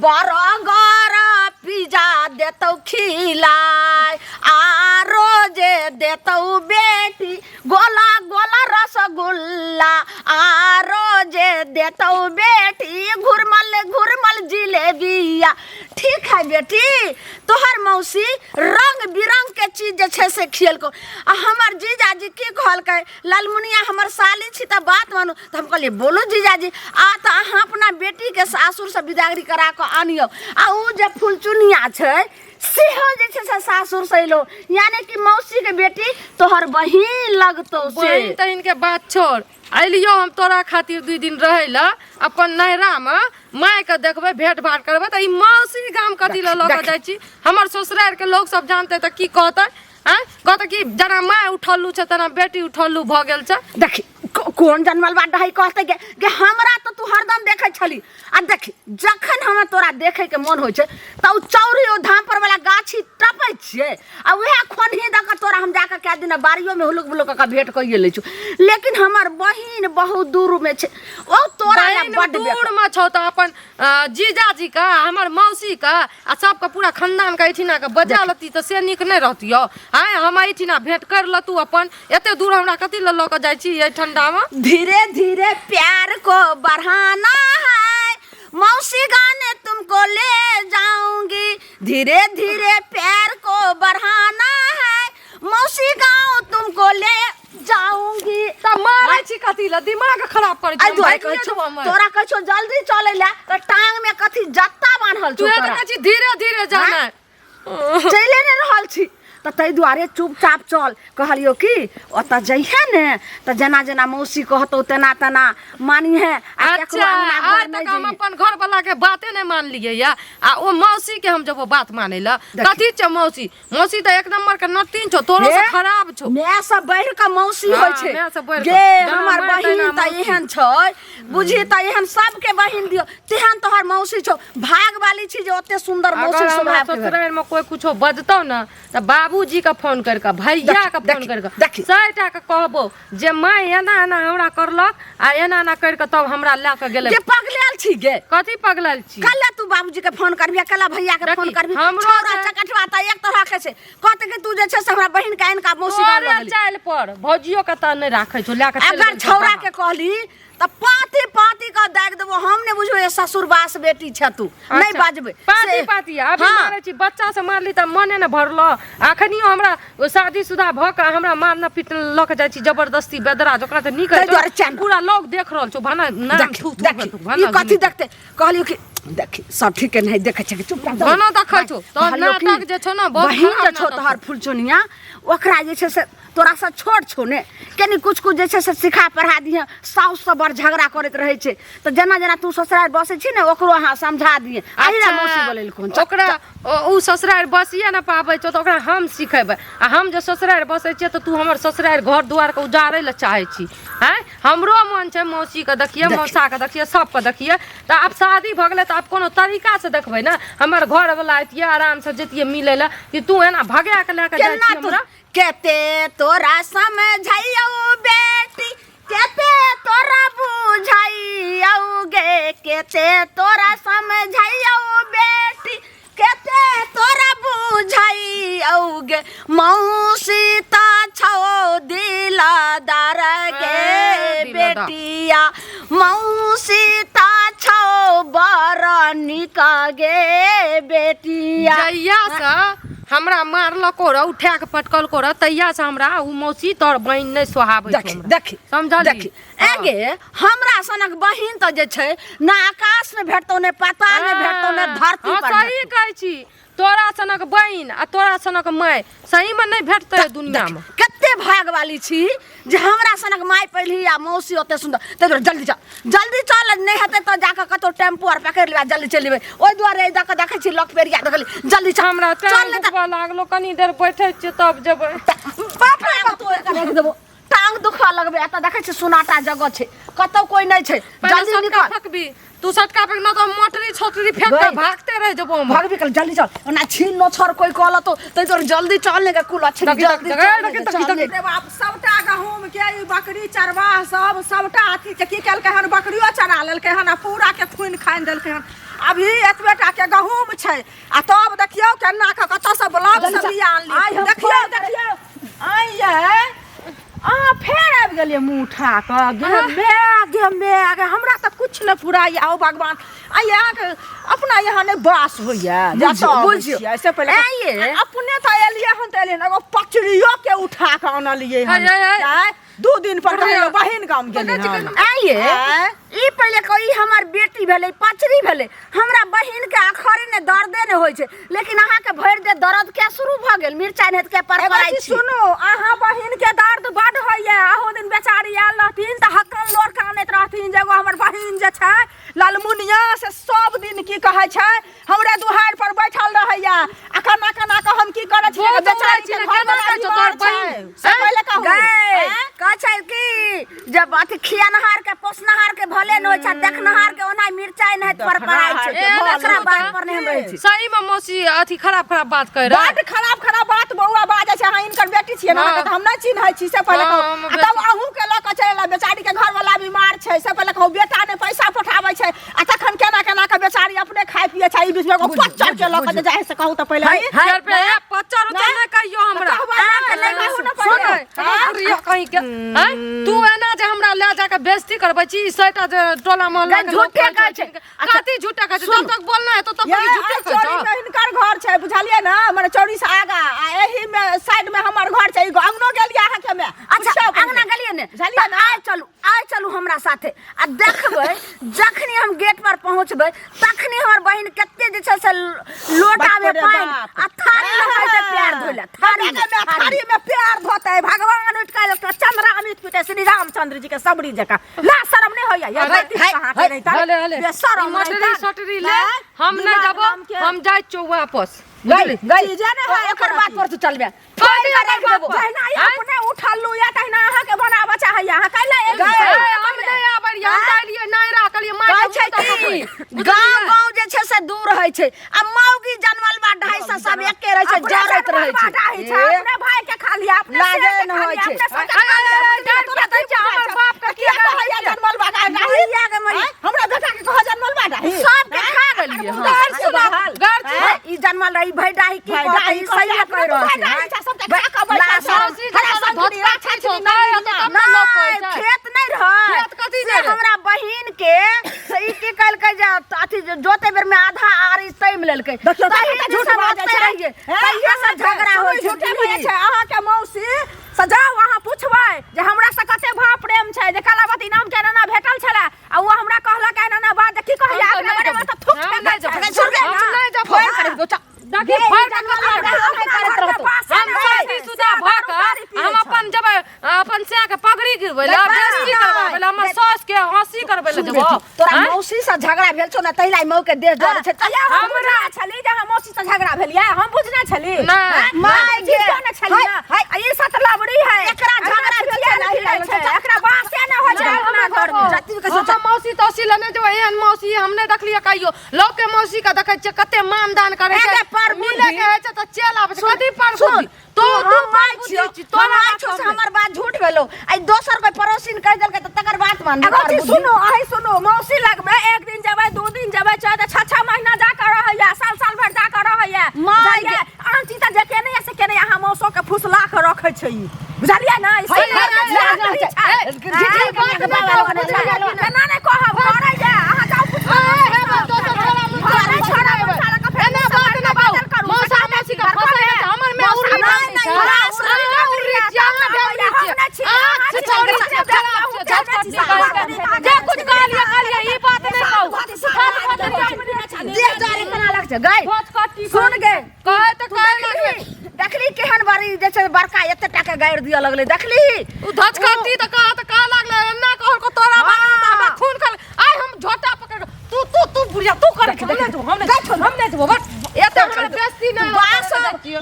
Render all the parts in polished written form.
Burger pizza देतौ खिलाय आ रोजे देतौ बेटी गोला गोला रसगुल्ला आ रोजे देतौ बेटी घुरमल घुरमल जिलेबिया। ठीक है बेटी, तोहर मौसी रंग बिरंग के चीज जे छै से खियलको। आ हमर जीजाजी की कहलकै, लालमुनिया हमर साली छी तऽ बात मानू। तऽ हम कहलियै बोलू जीजाजी, आ तऽ अहाँ अपना बेटीके सासुरसँ बिदागरी करा कऽ आनियौ। आ ओ जे फुलचुनिया छै सेहो जे छै से सासुरसँ एलो, यानी कि मौसीके बेटी तोहर बहिन लगतौ। से बहिन तहिन के बात छोड़, अलियो हम तोरा खातिर 2 दिन रहै लए अपन नैहरामे, मायके देखबै, भेंट भाट करबै, तऽ ई मौसी गाम कथी लए लऽ कऽ जाइ छी? हमर ससुरारिके लोक सब जानतै तऽ की कहतै? आँय, कहतै कि जेना माय उठल्लू छै तेना बेटी उठल्लू भऽ गेल छै। देखी कोन जनमल बा डहै कहतै गे, गे हमरा तऽ तू हरदम देखै छली। आ देखी जखन हमरा तोरा देखैके मन होइ छै तऽ ओ चौरी ओ धाम पर वाला गाछी टपै छियै आ उएह खोनही दऽ कऽ तोरा हम जाकऽ कए दिना बाड़ियोमे हुलुक बुलुक कऽ भेंट कइए लै छी। लेकिन हमर बहिन बहुत दूरमे छै, ओ तोरा लए बहिन बड्ड दूर मे छौ तऽ अपन जीजाजी के, हमर मौसी के आ सबके पूरा खानदान के एहिठिना के बजा लेती तऽ से नीक नहि रहतियौ? आँय, हम एहिठिना भेंट कर लतू अपन, एते दूर हमरा कथी लऽ लऽ कऽ जाइ छी एहि ठंडा मे? धीरे धीरे प्यार को बढ़ाना है, मौसी गाने तुमको ले जाऊंगी। धीरे धीरे प्यार को बढ़ाना है, मौसी गाँव तुमको ले जाऊंगी। तऽ मारै छी कथी लए? दिमाग खराब करै छी। एहि हम दुआरे भागिए कहै छौ जेबौ हमर। तोरा कहै छौ जल्दी चलै लए तऽ टांग में कथी जत्ता बान्हल तू छौ तऽ तोरा? कहै छी धीरे धीरे जाना, चलिए नहि रहल छी तऽ ताहि दुआरे चुपचाप चल। कहलियौ कि ओतऽ जइहे ने तऽ जेना जेना मौसी कहतौ तेना तेना मानिहे आ केकरो अच्छा अङ्गना आइ घर नहि तक हम जइहे। अपन घर वाला के बाते नहि मानलियै या आ ओ मौसी के हम जब बात मानै लए। देखी। कथी छै मौसी? मौसी तऽ एक नंबर के नतीन छौ, तोरो से हे, खराब छौ। माय से बढ़ि कऽ मौसी हाँ, होइ छै माय से बढ़ि कऽ। गे। जेना हमर माय बहिन तहिना तऽ मौसी। एहन छै, बुझी तऽ एहन सबके बहिन दियौ तेहन तोहर मौसी छौ। भागवाली छी जे ओते सुन्दर मौसी अगर हमरा स्वभाव के भेल। ससुरारि में कोई कुछो बजतौ ने तऽ बाबूजी के फोन करि कऽ, भैया के फोन देखी, करि कऽ देखी। सएटा के कहबो जे माय एना एना हमरा करलक आ एना एना करि कऽ तब हमरा लए कऽ गेलै। के पगलायल छी गे? कथी पगलायल छी? कल्ला तू बाबूजी के फोन करबी, कल्ला भैया के फोन देखी, करबी? हमरो छौड़ा चकटवा तऽ एक तरह के छै, कहते कि तू जे छै से हमरा बहिन के आनि कऽ मौसी गाँव लऽ तोरे गेली। चालि पर भौजियो के तऽ नहि राखै छौ, लए कऽ चलि अगर गेल छौ छौड़ा बाहर। के कहली तऽ पाती पाती के दागि देबो। हम नहि बुझबै जे ससुर बास बेटी छै तू, नहि अच्छा, बाजबै पाती से- पाती अभी हाँ। मारै छी, बच्चा से मारली तऽ मने ने भरलो। अखनियो हमरा ओ शादीशुदा भऽ कऽ हमरा मारना पीट लऽ कऽ जाइ छी जबरदस्ती बेदरा जकरा तऽ नीक ताहि होइ छौ। दुआरे चल। पूरा लोग देख रहल छौ, भाना नाम देखी थू थू देखी हेतौ, ई भाना कथी जुनि। देखते? कहलियौ कि देखी सब ठीक नहीं देखै छै कि चुपचाप दौड़। भाना देखै छौ तोहर कहलियौ कि नाटक जे छौ ने बहुत बहिन खराब जे छौ नाटक तोहर फुलचुनिया, ओकरा जे छै से तोरा से छोट छौ ने, कनि कुछ कुछ जे छै से सिखा पढ़ा दिहे। साउस से बड़ झगड़ा करैत रहै छै, तऽ जेना जेना तू ससुराल बसै छी ने ओकरो अहाँ समझा दिहे। अही ला मौसी बोलेलखुन। चल, ओकरा ओ ससुरारि बसिए ने पाबै छौ तऽ ओकरा हम सिखेबै। आ हम जे ससुरारि बसै छियै तऽ तू हमर ससुरारि घर दुआरके उजाड़ै लए चाहै छी? आँय, हमरो मन छै मौसीके देखियै, देखी। मौसाके देखियै, सबके देखियै। तऽ आब शादी भऽ गेलै तऽ आब कोनो तरीकासँ देखबै ने। हमर घरवला अयतियै, आरामसँ जैतियै मिलै लए, कि तू एना भगा कऽ लए कऽ जाइ केना छी तू हमरा? केते तोरा समझैयौ बेटी, केते तोरा बुझैयौ गे, केते तोरा समझैयौ बेटी, केते तोरा बुझैयौ गे, मौसी ता छौ दिलदार गे। ए, दिलदार। बेटिया, मौसी ता छौ बड़ नीक गे बेटिया। जहिया से हमरा मारलको रह, उठा के पटकलको रह, तहिया से हमरा उ मौसी तोहर बहिन नहि सोहाबै छौ देखी हमरा। देखी समझली? देखी एगे, हमरा सनक बहिन तऽ जे छै ने आकाश में भेटतौ, ने पाताल में भेटतौ, ने धरती हाँ, पर सही भेटतौ। कहै छी, तोरा सनक बहिन आ तोरा सनक माय सही में नहि भेटतै दुनिया में। कते भागवाली छी जे हमरा सनक माय पहली आ मौसी ओते सुन्दर। ताहि दुआरे जल्दी चल, जल्दी चल, नहि हेतै तऽ जाकऽ कतौ टेम्पू आर पकड़ि लेबै आ जल्दी चलि जेबै। ओहि दुआरे एहि दऽ कऽ देखै छी लक पेरिया देखली। जल्दी चल, हमरा चल टांग नहि तऽ दुखबा लागलो, कनी देर बैठै छियै तब जेबै। बाप रे बाप, तोड़ि कऽ राखि देबो, टांग दुखा लगबै। एतऽ देखै छी सुनाटा जगह छै, कतौ कोइ नहि छै। पहिले जल्दी सटका निकल। फेकबी तू, सटका फेक न तऽ मोटरी छोटरी फेक के गई। भागते रह जेबो हम। भागबी कल, जल्दी चल। ओना छीन नो छर कोई कहल तो तै तोर जल्दी चल ने के कुल अच्छी। देखी, जल्दी देखी, चल ने देखी, के, देखी, चल ने। देखी। रे बाप, सबटा गहूँम के ई बकरी चरवाह सब सबटा अथी के की केलकै हन, बकरियो चरा लेलकै हन आ पूरा के खुनि खानि देलकै हन। अभी एतबे टा के गहूम छै आ तब देखियौ केना कऽ कतऽसँ ब्लॉक सब बिया आइ आनली हम देखियौ फोन देखियौ आइ यै अहाँ फेर आबि गेलियै मुँह उठा कऽ गे माय गे माय गे हमरा तऽ किछु नहि फुराइए आओ भगवान आइ अहाँके अपना यहाँ नहि बास होइए बुझियौ, जतऽ अबै बुझियौ। छियै से पहिले आँय यै। आ अपने तऽ एलियै हन तऽ एलियै हन एगो पचरियो के उठा कऽ अनलियै हन आइ, आइ, आइ। आँय, 2 दिन पर कहियो बहिन गाम गेलै हन आइए आँय? ई पहिले कही हमर बेटी भेलै पचरी भेलै हमरा बहिन के अखरे ने दर्दे ने होइ छै लेकिन अहाँके भरि दे दर्द के शुरू भऽ गेल मिरचाइ नेत के पर एगो पराइ चीज छी सुनू अहाँ बहिन के दर्द बड होइया अहू दिन बेचारी आयल रहथिन तऽ हक्कन लोर कानैत रहथिन जे एगो हमर बहिन जे छै ललमुनिया से सब दिन की कहै छै हमरे दुहार पर बैठल रहैया आ केना केना कऽ हम की करै छियै बहुत बेचारी के उड़ै छी ने, घर केना वाला कहै छौ बीमार तोहर छै बहिन? से पहिले कहू गै आँय? कहै छै कि जब अथी खियनहार के पोसनहार के भले न होइ छै देखनहार के ओना मिरचाइ नहि पर पराइ छै ए, तकरा देखू बात तऽ। पर नहि हम रहै छी सही में मौसी अथी खराब खराब बात कह रहा बड खराब खराब बात बौआ बाजै छै अहाँ हिनकर बेटी छियै ने हाँ। अहाँके तऽ हम नहि चिन्है छी से पहिले हाँ, कहू हम आ तब अहूँ के लऽ कऽ चलि एला बेचारी के घरवाला बीमार छै से पहिले कहू बेटा ने पैसा पठाबै छै आ तखन केना केना के बेचारी अपने खाय पिए छै ई बीच में एगो पच्चर के लऽ कऽ जे जाइ से कहू तऽ पहिले है, है। चार पे ए, पच्चर उच्चर नहि कहियो हमरा तऽ कहबै अहाँके नहि, नहि कहू ने सुन पहिले। हाँ? बुढ़िया कहीं के हैं? तू एना जे हमरा ले जाके बेइज्जती करबै छी ई सैटा जे टोला मोहल्ला के लोक झूठे कहै छै। अच्छा, कथी झूठे कहै छै जब तक बोलना है तो तब ये तक झूठे आइ कहै चौरी छौ में हिनकर घर छै बुझलियै ने मने चौरी से आगा आ एही में साइड में हमर घर छै एगो अंगनो गेलियै अहाँके में अच्छा पुछियौ पहिले। अंगना गेलियै ने बुझलियै तऽ ने आइ चलू आइ चलू हमरा साथे आ देखबै जखनी हम गेट पर पहुँचबै तखनी हमर बहिन कते जे छै से लोटा में बाप रे पानि बाप। आ थारी लऽ कऽ एतै प्यार धोइ लए थारी में थारी में थारी में प्यार धोतै भगवान उठि कऽ एकटा चंद्रामित पीतै श्री रामचंद्र जी के सबरी जकाँ ला शरम नहि होइया ये अरे, रैती है, कहाँ के है, रहिता हले हले बेशरम ई मटरी रहिता। सटरी ले हैं? हम नहीं दिमाग जाबो नाम के। हम जाइ छियौ वापस गई गई चीजे नहि है ओकर बात पर तू चलबे कथी कर ओकर राखि बात देबो। पर? जहिना ई हैं? अपने उठल या तहिना अहाँके बनाबऽ चाहैया अहाँ कैला ए, एलियै हम नहीं आबै रहियै हम जाइ रहियै नहीं राखलियै माय कहै के छै मुँह कि तकबै। गाँव गाँव जे छै से दूर होइ छै आ मौगी जनमल बा 250 सब एके रहै छै अपने जरैत रहै जनमल छै बाटा होइ छै, ए, अपने भाई के खा लिया अपने लाजे शेर के न खा होइ लिया, छै। अपने सबके अरे, खा लिया, अरे, बुझलियै? अरे, तोरा डर की के बुझाइ हमर छौ? बाप के किया किया कहैया जनमल बाटा मरिया गे मरिया। आँय? हमरा बेटा के कह जनमल बाटा ही सबके खा गेलियै हम। गार सुना गार सुना। ई जनमल रही भैडाही की भैडाही कहतै, ई सही कहै, कहि रहल छै भैडाही छै, सबके खा कऽ बैठल ला, छै। मौसी जे हरा तोरा संकरी, धोती राछा छौ, छिनी, नहि हेतौ तब ने लोक कहै नहि छै। खेत नहि रहै खेत कथी से नहि रहै? हमरा बहिन के से ई की कहलकै जे अथी जे जोते बेर में आधा आरी तैम लेलकै देखियौ तही कते दिन झूठ सब बाजै ओतै छै। रहियै हैं? तहिये से झगड़ा सुनू, होइ छै झूठे बाजै छै अहाँके मौसी से जाउ अहाँ पुछबै जे हमरा से कते भाव प्रेम छै जे कलावती नाम के एना भेटल छलै आ ओ हमरा कहलक एना एना बात जे की कहैया हम तऽ अपना नहि बारे में जेबौ। तऽ थूक हम फेकै नहि छै। जेबौ। सुनबै हम ना? नहि जेबौ। फोन करै दो चल देखी फाड़ के कतऽ अपना घर के पास हम शादी शुदा भऽ कऽ हम अपन जेबै अपन सैया के पगड़ी गिरबै लए बेइज्जती करबाबै लए हमर सास के हंसी करबै लए जेबो तोरा आँय? मौसी से झगड़ा भेल छौ ने तहिला मऊ के देह जरै छै अया हम बुझने छली जे हम मौसी से झगड़ा भेल या हम बुझने छली नहि। हैं? माय हम गे। चिन्हतो ने छली हाय, ना। हाय। आ ई सतलबड़ी है एकरा झगड़ा भेल छै, नहीं नहीं छै एकरा बासे ने होइ छै अपना घर में जति के हम मौसी तौसी लए नहि जेबै एहन मौसी हम नहि देखलियै कहियो लोक के मौसी के देखै छियै कते मान दान करै छै एगे पर बुद्धि। मिले के होइ छै तऽ चलि आबै छै कथी पर सुन बुद्धि तू तू हम तू माय पर बुद्धि छियौ छी हम तोरा माय बात छियौ से हम हमर बात झूठ भेलौ आइ दोसर कोई पड़ोसिन कहि देलकै तऽ तकर बात मानबी एगो पर चीज बुद्धि। सुनू अही सुनू मौसी लगमे एक दिन जेबै 2 दिन जेबै चाहे तऽ 6 6 महीना जा कऽ रहैया साल साल भरि जा कऽ रहैया माय बुझलियै आन चीज तऽ जे केने से केने अहाँ मौसो के फुसला कऽ रखै छै ई बुझलियै ने ई है, सब है, के है, चाल है, छै। है, आँय? झिझिर बात नहि कहू, बुझलियै कि नहि? केना नहि कहब करैया अहाँ जाउ पुछबै ए, हे बा, दोसर छोड़ा मुँह अरे छोड़ा मुँह साला के फेर एना बात नहि कहू। बदल करू। मौसा मौसी के फंसै छै, हमर माय उर्री नहि, नहि छै। नहि, अहाँ उर्री छियै, अहाँ ढेउरी छियै। अहाँ छिछौरी छियै, खराब छियै, झटपटी करैके। जे कुछ कहलियै, कहलियै, ई बात नहि कहू। देह जरे केना लग छै गई झटपटी सुन गे कहै तऽ तू कहै लगलै। देखली देखली केहन बड़ी जे छै बड़का एते टा के गाड़ि दिअ लगलै देखली उ धचकटी तऽ कह तऽ कह लागलै एना कहलको तोरा बात तऽ हमरा खून खल आइ हम झोटा पकड़ कऽ, तू तू तू बुढ़िया तू करे हम नहि जेबो हम नहि जेबो, हम नहि जेबो बस एते हमरा बेइज्जती नहि बास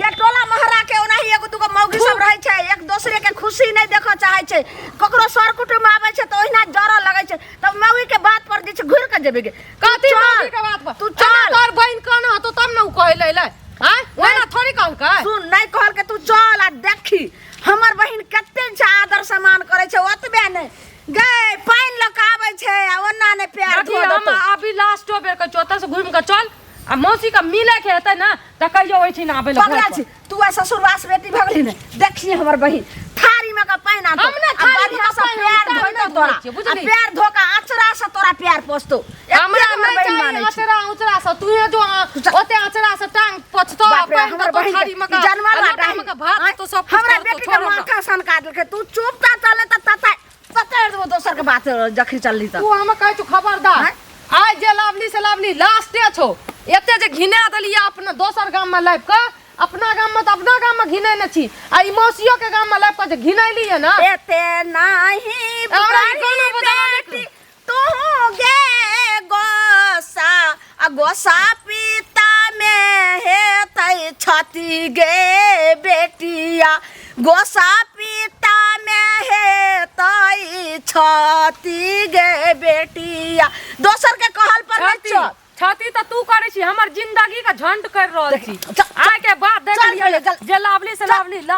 गेटोला महरा के ओनाही एगो दूगो मौगी सब रहै छै एक दोसरे के खुशी नहि देखऽ चाहै छै ककरो सर कुटुम्ब आबै छै तऽ ओहिना जरऽ लगै छै तब मौगी के बात पर जे छै घुरि कऽ जेबे गे तू कथी चल, मौगी के बात पर तू एना चल तोर बहिन कहने होतो तब ने उ कहै ले अइलै आँय ओना थोड़ी कहलकै सुन नहि कहलकै तू चल आ देखी हमर बहिन कते छै आदर सम्मान करै छै ओतबे नहि गै पानि लऽ कऽ आबै छै आ ओना नहि पैर देखी धो हम देतौ अभी लास्टो बेर कहै छियौ ओतऽ से घुमि मौसी के मिले के हेतै ने तऽ कहियो ओहिठिन आबै लए पगला घर पर। छी तू आ ससुरवास बेटी भगली ने। देखिए हमर बहिन थारी में का पानि आनतो। हम ने आ थारी में बढ़िया का से पानि हम पैर तारी धोइतो नहि धोइ तोरा। छियै, आ बुझली? पैर धो के अचरा से तोरा पैर पोछतो। एते हमरा हमर नहि बहिन चाही मानै छै। अचरा उचरा से, तू जो ओते अचरा से टांग पोछतो आ बाप रे, पानि हमर देतौ बहिन थारी में के का, ई जानवर आ लोटा बाटा में का भात आँय, देतौ, सब कुछ हमरा करतौ, बेटी छोड़ के हमरा। माथा सनका देलकै। तू चुप ता चले त तता पकड़ देबो दोसर के बात जखनी चलली त। तू हम कहै छौ खबरदार, आँय? आइ जे लावली से लावली लास्टे छौ। एते जे घिना देलियै अपना दोसर गाम में लाबि कऽ, अपना गाम में तऽ अपना गाम में घिनेने छी, आ ई मौसियो के गाम में लाबि कऽ जे घिनैलियै ने। एते नाही हमरा ई गाना बुढ़ी बजाना नहि। बेटी तू गे गोसा आ गोसा पिता में हेतै छति गे बेटिया, गोसा पिता में हेतै छति गे बेटिया। दोसर के कहल पर नहीं छाती चल। छाती तऽ तू करै छी, हमर जिंदगी के झंड कर रहल छी। चल, आइ के बाद देख चल, लियौ चल, जे लावली से चल। लावली लास्ट।